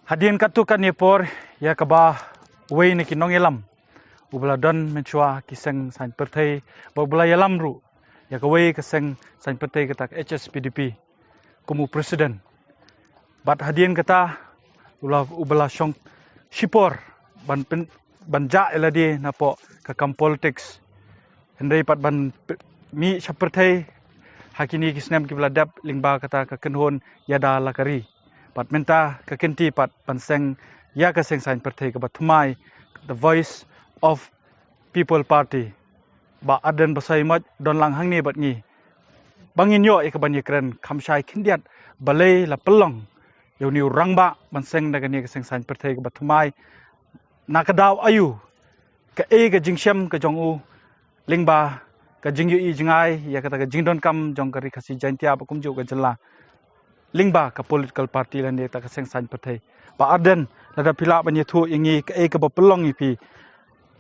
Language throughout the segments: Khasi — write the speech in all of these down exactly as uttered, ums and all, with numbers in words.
Hadien katto katne por, ïa kaba uwei na ki nongïalam uba la don mynshuwa ki seng saiñ pyrthei, bad uba la ïalam ruh ïa kawei ka seng saiñ pyrthei kata ka H S P D P kum u president. Bad hadien kata u la, uba la shong shipor ban pyn, ban jah ïa lade napoh ka kam politics. Hynrei pat ban p-, mih sha pyrthei ha kine ki snem kiba la dep lyngba kata ka kynhun ïada la ka ri. Bad mynta ka kynti pat ban seng ïa ka seng saiñ pyrthei kaba thymmai, the Voice of People Party. Bah Ardent Basaiawmoit, don lang hangne bad ngi ba ngin ïoh ïa kaban ïakren kham shai khyndiat balei la pynlong ïa une u rangbah ban seng da kane ka seng saiñ pyrthei kaba thymmai, na ka daw aïu, kaei ka jingshem ka jong u lyngba ka jingïohi jngai ïa kata ka jingdonkam jong ka Ri Khasi Jaiñtia bad kumjuh ka jylla lyngba ka political party lane kata ka seng saiñ pyrthei. Bah Ardent, lada phi lah ban ïathuh ïa ngi kaei kaba pynlong ïa phi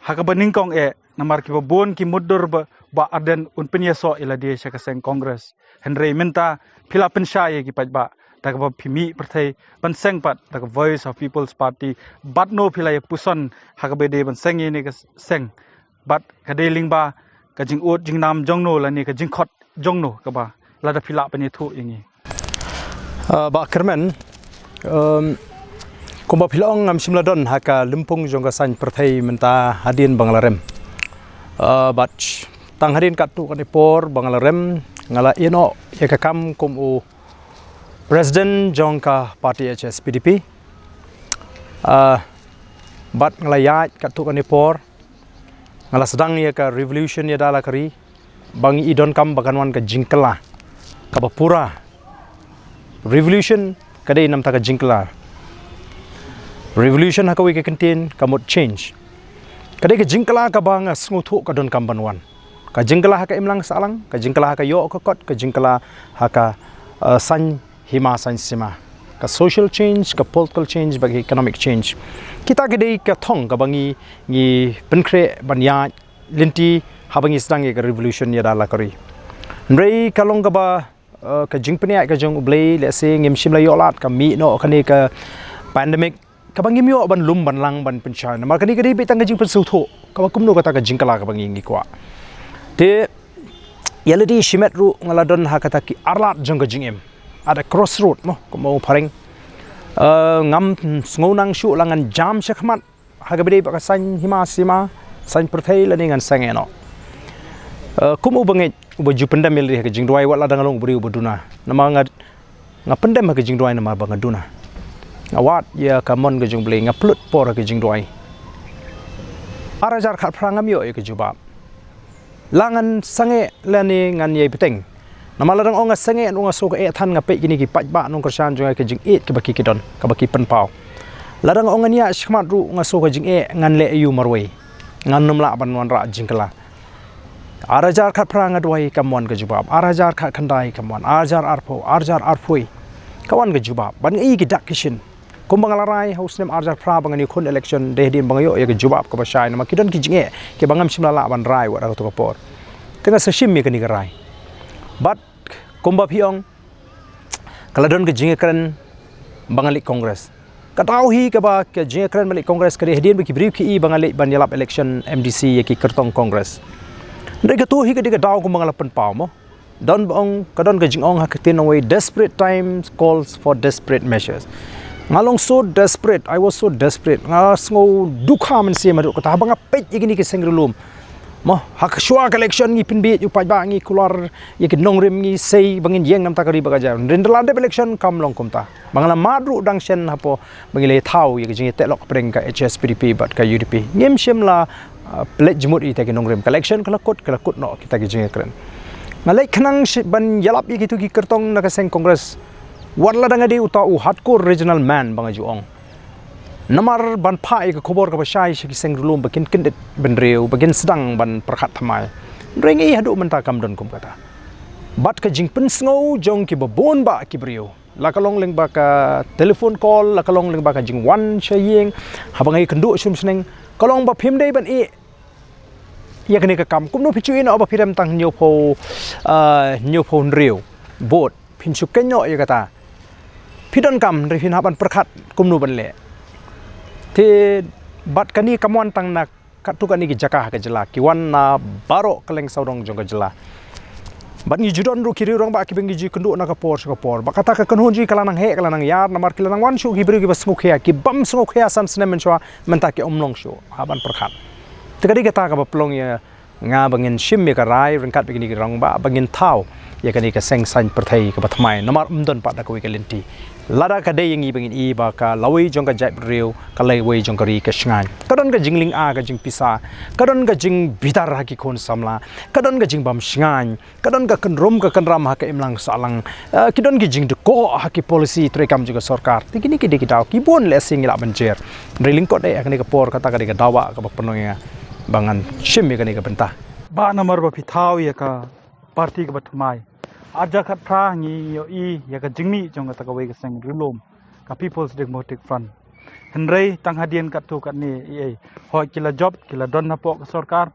ha kaba nyngkong eh, namar kiba bun ki mutdur ba Bah Ardent un pynïasoh ïa lade sha ka seng Congress. Hynrei mynta phi la pynshai ïa ki paidbah da kaba phi mih pyrthei ban seng pat da ka Voice of People's Party. Bad no phi la ïa puson ha kaba dei ban seng ïa kane ka seng, bad ka dei lyngba ka jingud jingnam jong no lane ka jingkhot jong no kaba, lada phi lah ban ïathuh ïa ngi. Ah, Bah Kyrmen, em, kumba phi la ong, ngam shym la don ha ka lympung jong ka saiñ pyrthei mynta hadien ba nga la rem. Ah, bad tang hadien katto katne por ba nga la rem, nga la ïehnoh ïa ka kam kum u president jong ka party H S P D P. Ah, bad nga la ïaid katto katne por, nga la sdang ïa ka revolution ïada la ka ri, ba ngi i donkam ba kan wan ka jingkylla kaba pura. Revolution ka dei namar ka jingkylla. Revolution ha kawei ka kyntien ka mut change. Ka dei ka jingkylla kaba nga sngewthuh ka donkam ban wan. Ka jingkylla ha ka imlang sahlang, ka jingkylla ha ka ïoh ka kot, ka jingkylla ha ka, eh, saiñ hima saiñ sima. Ka social change, ka political change, bad ka economic change. Kita ki dei ka thong kaba ngi, ngi pynkhreh ban ïaid lynti haba ngi sdang ïa ka revolution ïada la ka ri. Hynrei ka long kaba, eh, ka jingpynïaid ka jong U Blei, lehse ngim shym la ïoh lad ka mih noh kane ka pandemic, kaba ngim ïoh ban lum ban lang ban pynshai. Namar kane ka dei beit tang ka jingpynsngewthuh kaba kumno kata ka jingkylla kaba ngi, ngi kwah. Te ïa lade shimet ruh nga la don ha kata ki arlad jong ka jingim, at a crossroad mo, kumba u phareng. Eh, ngam sngew nang shuh la ngan jam shakhmat ha kaba dei bad ka saiñ hima sima, saiñ pyrthei lane ngan seng ïehnoh. Eh, kum u bangeit uba ju pyndem ïa lade ha ka jingduwai, wat la dang long u briew uba duna. Namar nga, nga pyndem ha ka jingduwai namar ba nga duna. Nga wad ïa ka mon ka jong U Blei, nga pynlut por ha ka jingduwai. Ar hajar khatphra ngam ïoh ïa ka jubab. La ngan sangeh lane ngan ïai bteng. Namar la dang ong nga sangeh, nga sngew ka eh than, nga peit kine ki paidbah nongkyrshan jong nga, ka jingïeit kaba ki, ki don, kaba ki pynpaw. La dang ong ngan ïaid shakhmat ruh nga sngew ka jingeh, ngan leh aïu marwei. Ngan nym lah ban wanrah jingkylla. Ar hajar khatphra nga duwai kam wan ka jubab. Ar hajar khatkhyndai kam wan. Ar hajar arphew, ar hajar arphew ka wan ka jubab. Bad nga i ki dak ki shin. Kumba nga la rai ha u snem ar hajar phra ba ngan ïakhun election, dei hadien ba nga ïoh ïa ka jubab kaba shai, namar ki don ki jingeh kiba ngam shym la lah ban rai wat ha kato ka por. Te nga sa shim ïa kane ka rai. Bad kumba phi ong, ka la don ka jingïakren ba ngan leit Congress. Ka daw hi kaba ka jingïakren ban leit Congress ka dei hadien ba ki briew ki i ba nga leit ban ïalap election M D C ïa ki kyrtong Congress. Hynrei kato hi ka dei ka daw kumba nga la pynpaw mo. Don ba ong, ka don ka jingong ha ka ktien nongwei, "Desperate times calls for desperate measures." Nga long so desperate, I was so desperate. Nga sngew dukha mynsiem haduh katta haba nga peit ïa kine ki seng ri lum. Mo, ha ka shuwa ka election ngi pynbiej u paidbah, ngi kular ïa ki nongrim, ngi sei ba ngin ïeng na ka bynta ka ri bad ka jaid. Hynrei ynda la dep election kam long kumta. Ba nga la mad ruh dang shen hapoh ba ngi la ïathaw ïa ka jingïateh lok pyrshah ka H S P D P bad ka U D P. Ngim shym la, ah, pynleit jingmut ïa kita ki nongrim. Ka election ka la kut, ka la kut noh kita ki jingïakren. Nga leit khnang shi-, ban ïalap ïa kito ki kyrtong na ka seng Congress. Wat la dang nga dei uta u hardcore regional man ba nga ju ong. Namar ban phah ïa ka khubor kaba shai sha ki seng ri lum ba kin kyndit bynriew, ba kin sdang ban pyrkhat thymmai. Hynrei ngi haduh mynta kam don kum kata. Bad ka jingpynsngew jong kiba bun bah ki briew. La ka long lyngba ka telephone call, la ka long lyngba ka jingwan sha ïing, haba nga ïakynduh shum shneng, ka long ba phim dei ban ïeh ïa kane ka kam. Kumno phi shu ïeh noh ba phi rem tang hynñiewphew, ah, hynñiewphew hynriew vote, phin shu kynnoh ïa kata. Phi donkam, hynrei phin hap ban pyrkhat kumno ban leh. Te bad kane kam wan tang na katto katne ki jaka ha ka jylla, ki wan na baroh kylleng sawdong jong ka jylla. Bad ngi ju don ruh ki riew rangbah kiba ngi ju kynduh na ka por sha ka por. Bad kata ka kynhun jong ngi ka la nang heh, ka la nang ïar, namar ki la nang wan shuh ki briew kiba sngewkhia, ki bym sngewkhia san snem mynshuwa, mynta ki ym long shuh. Hap ban pyrkhat. Te ka dei kata kaba pynlong ïa nga ba ngin shim ïa ka rai ryngkat bad kine ki rangbah ba ngin thaw ïa kane ka seng saiñ pyrthei kaba thymmai, namar ym don pat da kawei ka lynti. Lada ka dei ïa ngi ba ngin i ba ka lawei jong ka jaitbynriew, ka lawei jong ka ri ka shngaiñ. Ka don ka jinglynga ka jingpisa, ka don ka jingbitar ha ki khun samla, ka don ka jingbym shngaiñ, ka don ka kynrum ka kynram ha ka imlang sahlang. Eh, ki don ki jingdkoh ha ki policy treikam jong ka sorkar. Te kine ki dei ki daw ki bun lehse ngi lah ban jer. Hynrei lyngkot eh ha kane ka por kata ka dei ka daw ba kaba pynlong ïa nga ba ngan shim ïa kane ka bynta. Ba namar ba phi thaw ïa ka party kaba thymmai. Ar hajar khatphra ngi ïohi ïa ka jingmih jong kata kawei ka seng riewlum, ka People's Democratic Front. Hynrei tang hadien katto katne, eh, eh, hooid ki la jop, ki la don hapoh ka sorkar.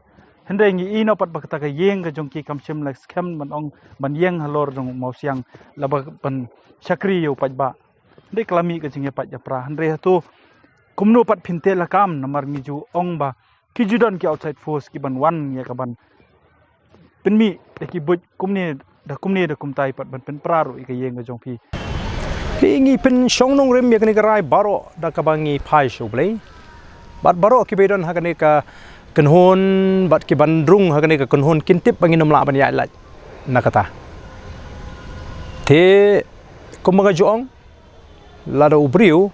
Hynrei ngi ïohi noh pat ba kata ka ïing ka jong ki kam shym la skhem ban ong ban ïeng halor jong u mawsiang, la ba ban shakri ïa u paidbah. Hynrei ka la mih ka jingïapait ïapra. Hynrei hato kumno pat phin teh lakam, namar ngi ju ong ba ki ju don ki outside force kiban wan ïa kaban pynmih ïa ki buit kumne da kumne da kumtai pat ban pynpra ruh ïa ka ïing ka jong phi. Phi, ngi pynshong nongrim ïa kane ka rai baroh da kaba ngi phai sha U Blei. Bad baroh kiba don ha kane ka kynhun bad kiban rung ha kane ka kynhun kin tip ba ngin ym lah ban ïaid lait na kata. Te kumba nga ju ong, lada u briew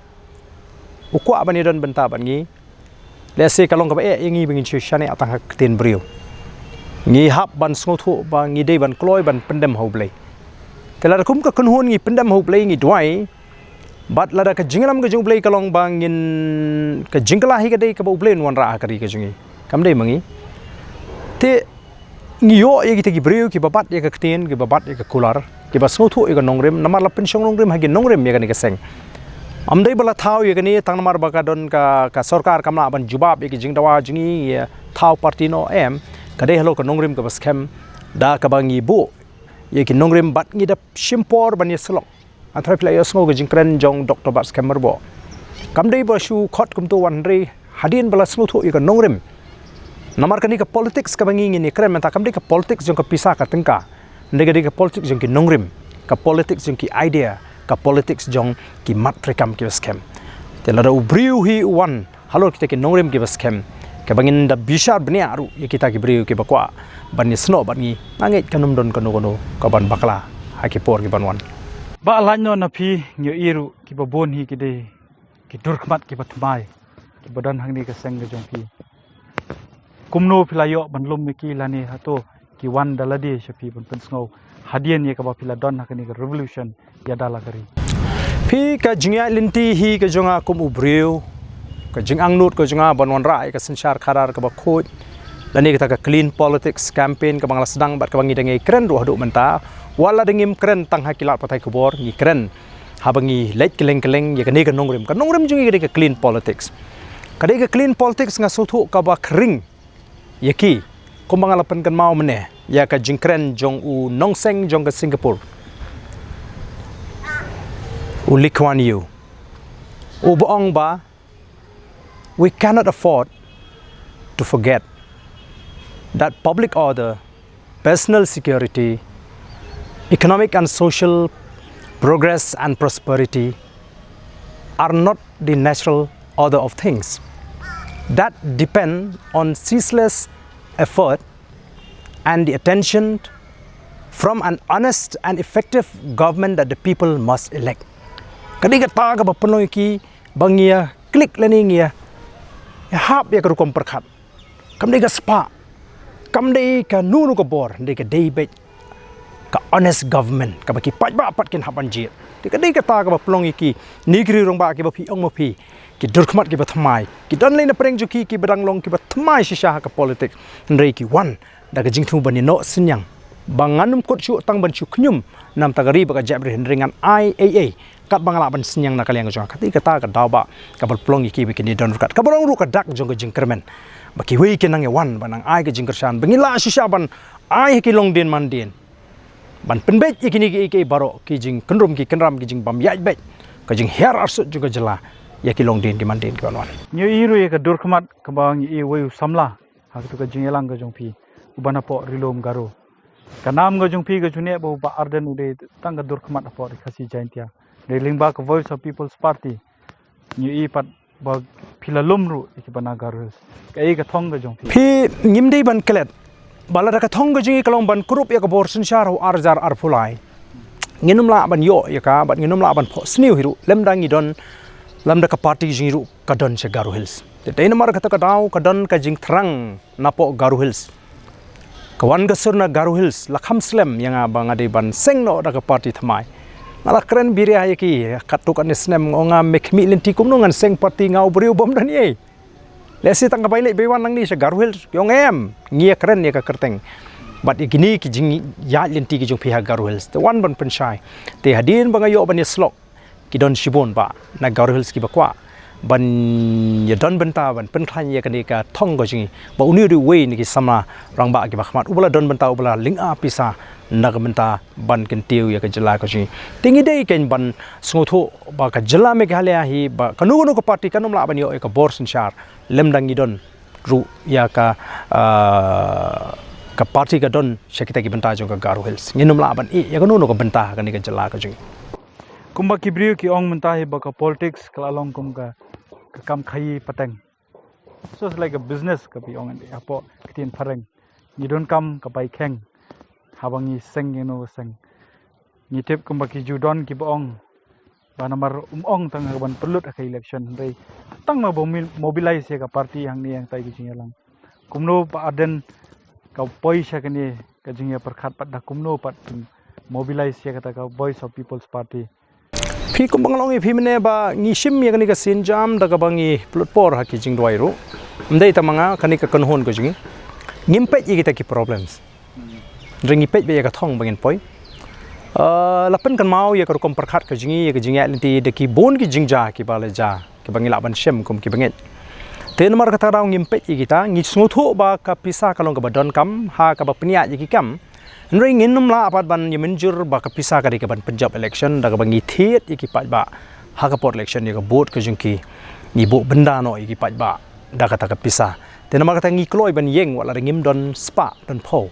u kwah ban ïadon bynta bad ngi, lehse ka long kaba eh ïa ngi ba ngin shu shaniah tang ha ka ktien briew. Ngi hap ban sngewthuh ba ngi dei ban kloi ban pyndem ha U Blei. Te lada kum ka kynhun ngi pyndem ha U Blei, ngi duwai, bad lada ka jingïalam ka jong U Blei ka long ba ngin, ka jingkylla hi ka dei kaba U Blei un wanrah ha ka ri ka jong ngi, kam dei ma ngi. Te ngi ïoh ïa kita ki briew kiba bat ïa ka ktien, kiba bat ïa ka kular, kiba sngewthuh ïa ka nongrim, namar la pynshong nongrim ha ki nongrim ïa kane ka seng. Ym dei ba la thaw ïa kane tang namar ba ka don ka, ka sorkar kam lah ban jubab ïa ki jingdawa jong ngi, ïa thaw party noh, em. Ka dei halor ka nongrim kaba skhem da kaba ngi buh ïa ki nongrim bad ngi da shim por ban ïasyllok. Hynrei phi la ïohsngew ka jingkren jong Doctor Batskhem Myrboh. Kam dei ba shu khot kumto wan, hynrei hadien ba la sngewthuh ïa ka nongrim. Namar kane ka politics kaba ngi ngin ïakren mynta kam dei ka politics jong ka pisa ka tyngka. Hynrei ka dei ka politics jong ki nongrim, ka politics jong ki idea, ka politics jong ki mat treikam kiba skhem. Te lada u briew hi u wan halor kita ki nongrim kiba skhem, kaba ngin da bishar bniah ruh ïa kita ki briew kiba kwah ban ïasnoh bad ngi, nga ngeit kan ym don kano kano kaban bakla ha ki por kiban wan. Ba lait noh na phi, ngi ïohi ruh kiba bun hi ki dei ki durkhmat kiba thymmai kiba don hangne ka seng ka jong phi. Kumno phi la ïoh ban lum ïa ki lane hato ki wan da lade sha phi ban pynsngew hadien ïa kaba phi la don ha kane ka revolution ïa da la ka ri. Phi, ka jingïaid lynti hi ka jong nga kum u briew, ka jingangnud ka jong nga ban wanrah ïa ka synshar khadar kaba khuid lane kata ka clean politics campaign kaba nga la sdang bad kaba ngi dang ïai kren ruh haduh mynta. Wat la dang ngim kren tang ha ki lad pathai khubor, ngi kren haba ngi leit kylleng kylleng ïa kane ka nongrim. Ka nongrim jong ngi ka dei ka clean politics. Ka dei ka clean politics, nga sngewthuh kaba khring ïa ki, kumba nga la pynkynmaw mynne ïa ka jingkren jong u nongseng jong ka Singapore, u Lee Kuan Yew, uba ong ba, we cannot afford to forget that public order, personal security, economic and social progress and prosperity are not the natural order of things that depend on ceaseless effort and the attention from an honest and effective government that the people must elect. Ka dei kata kaba pynlong ïa ki ba ngi ïa click lane ngi ïa, ïa hap ïa ka rukom pyrkhat. Kam dei ka spah, kam dei kano kano ka bor, dei ka dei beit ka honest government kaba ki paidbah pat kin hap ban jied. Te ka dei kata kaba pynlong ïa kine ki riew rangbah kiba phi ong ma phi, ki durkhmat kiba thymmai, ki don lei na pdeng jong ki kiba dang long kiba thymmai shisha ha ka politics, hynrei ki wan da ka jingthmu ban ïanoh synñiang ba ngan ym kut shuh tang ban shu khñium na ka bynta ka ri bad ka jaitbynriew, hynrei ngan ai ei ei katba nga lah ban synñiang na ka liang ka jong nga. Ka dei kata ka daw ba kaba pynlong ïa ki ba kin ïadon ryngkat, kaba long ruh ka dak jong ka jingkyrmen ba kiwei ki nang ïawan ban nang ai ka jingkyrshan ba ngin lah shisha ban ai ha ki longdien mandien ban pynbeit ïa kine kiei kiei baroh, ki jingkynrum ki kynram, ki jingbym ïaid beit ka jinghiar arsut jong ka jylla ïa ki longdien ki mandien ki ban wan. Ngi ïohi ruh ïa ka dur khmat kaba ngi ïohi wei u samla ha katu ka jingïalang ka jong phi, u ban hapoh Ri-lum Garo. Ka nam ka jong phi ka jingeh ba u Bah Ardent u dei tang ka dur khmat hapoh Ri Khasi Jaiñtia. Dei lyngba ka Voice of People's Party ngi ïohi pat ba phi la lum ruh ïa ki bynta Garo Hills. Kaei ka thong ka jong phi? Phi, ngim dei ban klet ba lada ka thong ka jong ngi ka long ban kurup ïa ka bor synshar ha u ar hajar arphew lai, ngin ym lah ban ïoh ïa ka, bad ngin ym lah ban phohsniew hi ruh lymda ngi don, lymda ka party ka jong ngi ruh ka don sha Garo Hills. Te dei namar kata ka daw ka don ka jingthrang napoh Garo Hills. Ka wan ka sur na Garo Hills, la kham slem ïa nga ba nga dei ban seng noh da ka party thymmai. Nga la kren biria ïa ki, katto katne snem nga ong, nga me khmih lynti kumno ngan seng party, nga u briew bym don ei. Lehse tang ka bai leit bai wan nangne sha Garo Hills, ki ong em, ngi ïa kren ïa ka kyrteng. Bad ïa kine ki jingïaid lynti ki jong phi ha Garo Hills, te wan ban pynshai. Te hadien ba nga ïoh ban ïasyllok, ki don shibun bah na Garo Hills kiba kwah ban ïa don bynta ban pynkhlaiñ ïa kane ka thong ka jong ngi, ba une u dei uwei na ki samla rangbah kiba khmat, uba la don bynta, uba la lynga pisa na ka bynta ban kyntiew ïa ka jylla ka jong ngi. Te ngi dei kein ban sngewthuh ba ka jylla Meghalaya hi, ba kano kano ka party kan ym lah ban ïoh ïa ka bor synshar lymda ngi don ruh ïa ka, ah, ka party ka don sha kita ki bynta jong ka Garo Hills. Ngin ym lah ban ïeh ïa kano kano ka bynta ha kane ka jylla ka jong ngi. Kumba ki briew ki ong mynta hi ba ka politics ka la long kum ka, ka kam khaïi pateng. So it's like a business ka phi ong hapoh ka ktien phareng. Ngi donkam ka bai kheng haba ngi seng ïa kano ka seng. Ngi tip kumba ki ju don kiba ong ba namar um ong tang ha ka ban pynlut ha ka election, hynrei tang ma ba mobilize ïa ka party hangne hangtai ka jingïalang. Kumno Bah Ardent ka poi sha kane ka jingïapyrkhat, bad da kumno pat mobilize ïa kata ka Voice of People's Party? Phi, kumba nga la ong ïa phi mynne ba ngi shim ïa kane ka sienjam da kaba ngi pynlut por ha ki jingduwai ruh. Ym dei tang ma nga, kane ka kynhun ka jong ngi, ngim peit ïa kita ki problems. Hynrei ngi peit beit ïa ka thong ba ngin poi. Ah, la pynkynmaw ïa ka rukom pyrkhat ka jong ngi, ïa ka jingïaid lynti da ki bun ki jingjia kiba la jia, kiba ngi lah ban shem kum kiba ngeit. Te namar kata ka daw ngim peit ïa kita, ngi sngewthuh ba ka pisa ka long kaba donkam ha kaba pynïaid ïa ki kam. Hynrei ngin ym lah pat ban ïa mynjur ba ka pisa ka dei ka ban pynjop election da kaba ngi thied ïa ki paidbah ha ka por election, ïa ka vote ka jong ki. Ngi buh bynda noh ïa ki paidbah da kata ka pisa. Te namar kata ngi kloi ban ïeng wat la da ngim don spah don phew.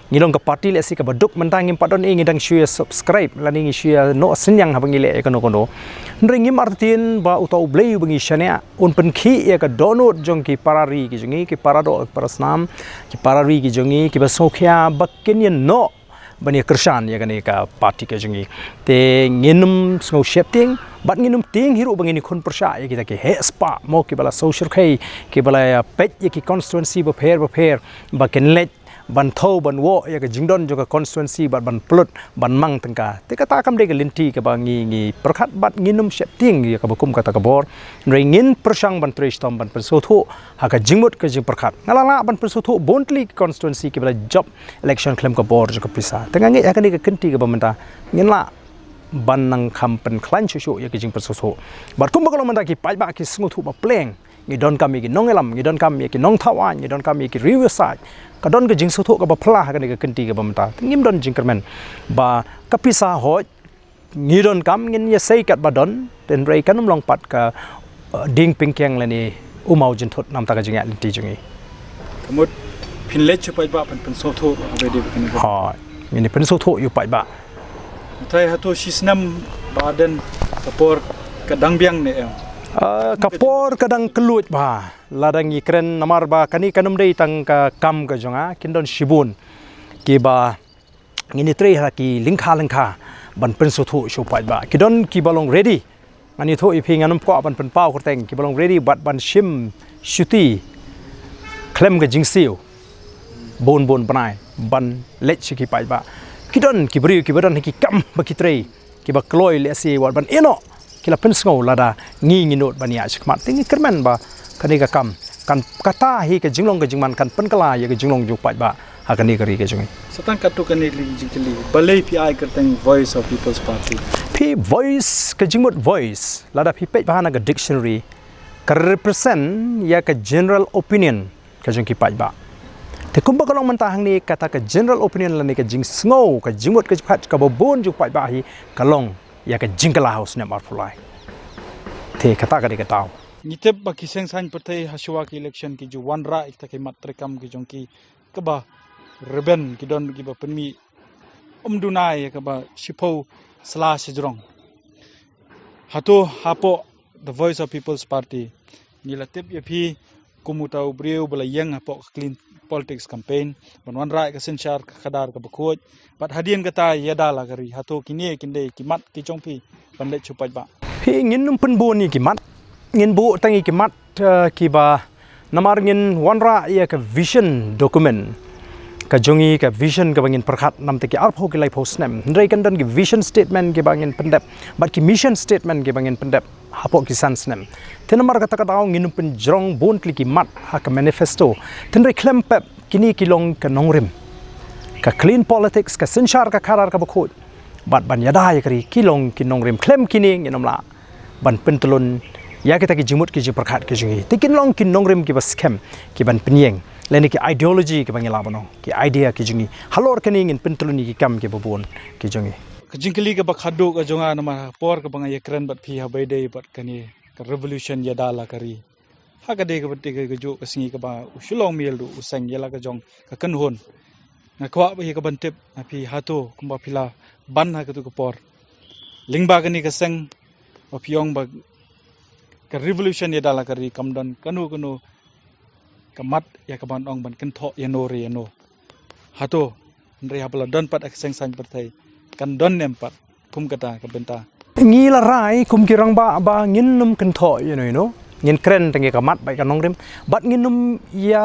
Ngi long ka party lehse kaba duk, mynta ngim pat don ei, ngi dang shu ïa subscribe lane ngi shu ïa noh synñiang haba ngi leh ïa kano kano. Hynrei ngim artatien ba uta U Blei uba ngi shaniah un pynkhih ïa ka dohnud jong ki para ri ki jong ngi, ki para doh para snam, ki para ri ki jong ngi kiba sngewkhia ba kin ïa noh ban ïa kyrshan ïa kane ka party ka jong ngi. Te ngin ym sngew sheptieng bad ngin ym tieng hi ruh ba ngin ïa khun pyrshah ïa kita ki heh spah mo kiba la sngewsyrkhei, kiba la ïa peit ïa ki constituency bapher bapher ba kin leit ban thew ban woh ïa ka jingdon jong ka constituency bad ban pynlut ban mang tyngka. Te kata kam dei ka lynti kaba ngi, ngi pyrkhat bad ngin ym sheptieng ïa kaba kum kata ka bor. Hynrei ngin pyrshang ban trei shitom ban pynsngewthuh ha ka jingmut ka jingpyrkhat. Nga la lah ban pynsngewthuh bun tylli ki constituency kiba la jop election khlem ka bor jong ka pisa. Te nga ngeit ha kane ka kynti kaba mynta ngin lah ban nang kham pynkhlaiñ shuh shuh ïa ka jingpynsngewthuh. Bad kumba ka long mynta ki paidbah ki sngewthuh ba pleng. Ngi donkam ïa ki nongïalam, ngi donkam ïa ki nongthaw aiñ, ngi donkam ïa ki riewsaid. Ka don ka jingsngewthuh kaba phylla ha kane ka kynti kaba mynta. Te ngim don jingkyrmen ba ka pisa, hooid ngi donkam, ngin ïa sei katba don, hynrei kan ym long pat ka, eh, dieng pyngkiang lane u maw jynthut namar ka jingïaid lynti jong ngi. Ka mut phin leit sha paidbah ban pynsngewthuh haba dei ba kane ka. Hooid, ngin ïa pynsngewthuh ïa u paidbah. Mynta hato shi snem Bah Ardent ka por ka dang biang ne em? Ah, ka por ka dang kylluid bha. Lada ngi kren namar ba kane kan ym dei tang ka kam ka jong nga, kin don shibun kiba ngin ïa trei ha ki lyngkha lyngkha ban pynsngewthuh sha u paidbah. Ki don kiba long ready. Ngan ïathuh ïa phi, ngan ym kwah ban pynpaw kyrteng, kiba long ready bad ban shim shuti khlem ka jingsiew bun bun bnai ban leit sha ki paidbah. Ki don ki briew kiba don ha ki kam ba ki trei, kiba kloi lehse wat ban ïeh noh, ki la pynsngew lada ngi ngi nud ban ïaid shakhmat. Te ngi kyrmen ba kane ka kam kan, kata hi ka jinglong ka jingman kan pynkylla ïa ka jinglong jong u paidbah ha kane ka ri ka jong ngi. Sa tang katto katne jingkylli, balei phi ai kyrteng Voice of People's Party? Phi, voice, ka jingmut voice, lada phi peit bha na ka dictionary, ka represent ïa ka general opinion ka jong ki paidbah. Te kumba ka long mynta hangne, kata ka general opinion lane ka jingsngew, ka jingmut ka jingpyrkhat kaba bun jong u paidbah hi ka long ïa ka jingkylla ha u snem arphew lai. Te kata ka dei ka daw. Ngi tip ba ki seng saiñ pyrthei ha shuwa ki election ki ju wanrah ïa kita ki mat treikam ki jong ki kaba rben, ki don kiba pynmih um duna ïa kaba shiphew sla shajrong. Hato hapoh The Voice of People's Party ngi la tip ïa phi kum uta u briew ba la ïeng hapoh ka clean politics campaign ban wanrah ka synshar ka khadar kaba khuid. Bad hadien kata ïada la ka ri, hato kine kin dei ki mat ki jong phi ban leit shu paidbah? Phi, ngin ym pynbun ïa ki mat, ngin buh tang ïa ki mat, eh, kiba namar ngin wanrah ïa ka vision document ka jong ngi, ka vision kaba ngin pyrkhat namar ki arphew ki laiphew snem. Hynrei kan don ki vision statement kiba ngin pyndep bad ki mission statement kiba ngin pyndep hapoh ki san snem. Te namar kata ka daw ngin ym pynjrong bun tylli ki mat ha ka manifesto. Te hynrei khlem pep, kine ki long ka nongrim. Ka clean politics, ka synshar ka khadar kaba khuid, bad ban ïada ïa ka ri, ki long ki nongrim. Khlem kine ngin ym lah ban pyntlun ïa kita ki jingmut ki jingpyrkhat ki jong ngi. Te kin long ki nongrim kiba skhem, kiban pynïeng lane ki ideology kiba ngi lah ban ong, ki idea ki jong ngi. Halor kane ngin pyntlun ïa ki kam kiba bun ki jong ngi. Ka jingkylli kaba khadduh ka jong nga namar ha por kaba nga ïakren bad phi ha ba ïadei bad kane ka revolution ïada la ka ri, ha ka dei kaba dei ka juh ka sngi kaba u Shillong Mail ruh u seng ïa la ka jong ka kynhun. Nga kwah ba ïa kaban tip na phi, hato kumba phi la ban ha katu ka por, lyngba kane ka seng, ba phi ong ba ka revolution ïada la ka ri, kam don kano kano ka mat ïa kaban ong ban kynthoh ïano re ïano. Hato hynrei haba la don pat ha ka seng saiñ pyrthei kan don ne em pat kum kata ka bynta? Ngi la rai kum ki rangbah ba ngin ym kynthoh ïano ïano. Ngin kren tang ïa ka mat bad ka nongrim, bad ngin ym ïa,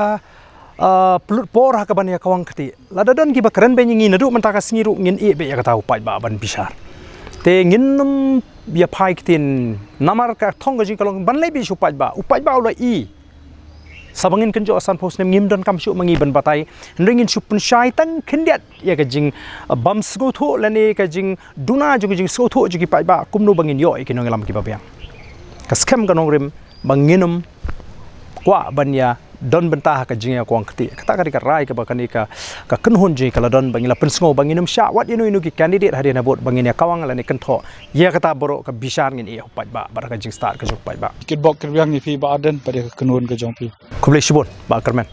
ah, pynlut por ha kaban ïa kawang kti. Lada don kiba kren beiñ ïa ngi naduh mynta ka sngi ruh, ngin ïeh beit ïa kata u paidbah ban bishar. Te ngin ym ïa phai ktien, namar ka thong ka jong ngi ka long ban leit beit sha u paidbah. U paidbah u la ïeh. Sa ba ngin kynjoh sanphew snem ngim donkam shuh ma ngi ban batai. Hynrei ngin shu pynshai tang khyndiat ïa ka jing, ah, bam sngewthuh lane ka jingduna jong ka jingsngewthuh jong ki paidbah kumno ba ngin ïoh ïa ki nongïalam kiba biang. Ka skhem ka nongrim ba ngin ym kwah ban ïa don bynta ha ka jingïakawang kti. Kata ka dei ka rai kaba kane ka, ka kynhun jong ngi ka la don, ba ngi la pynsngew ba ngin ym shah wad ïano ïano ki candidate hadien habud ba ngin ïakawang lane kynthoh ïa kata baroh, ka bishar ngin ïeh ha u paidbah bad ha ka jingstad ka jong u paidbah. Kitbok kitbiang ïa phi Bah Ardent bad ïa ka kynhun ka jong phi. Khublei shibun Bah Kyrmen.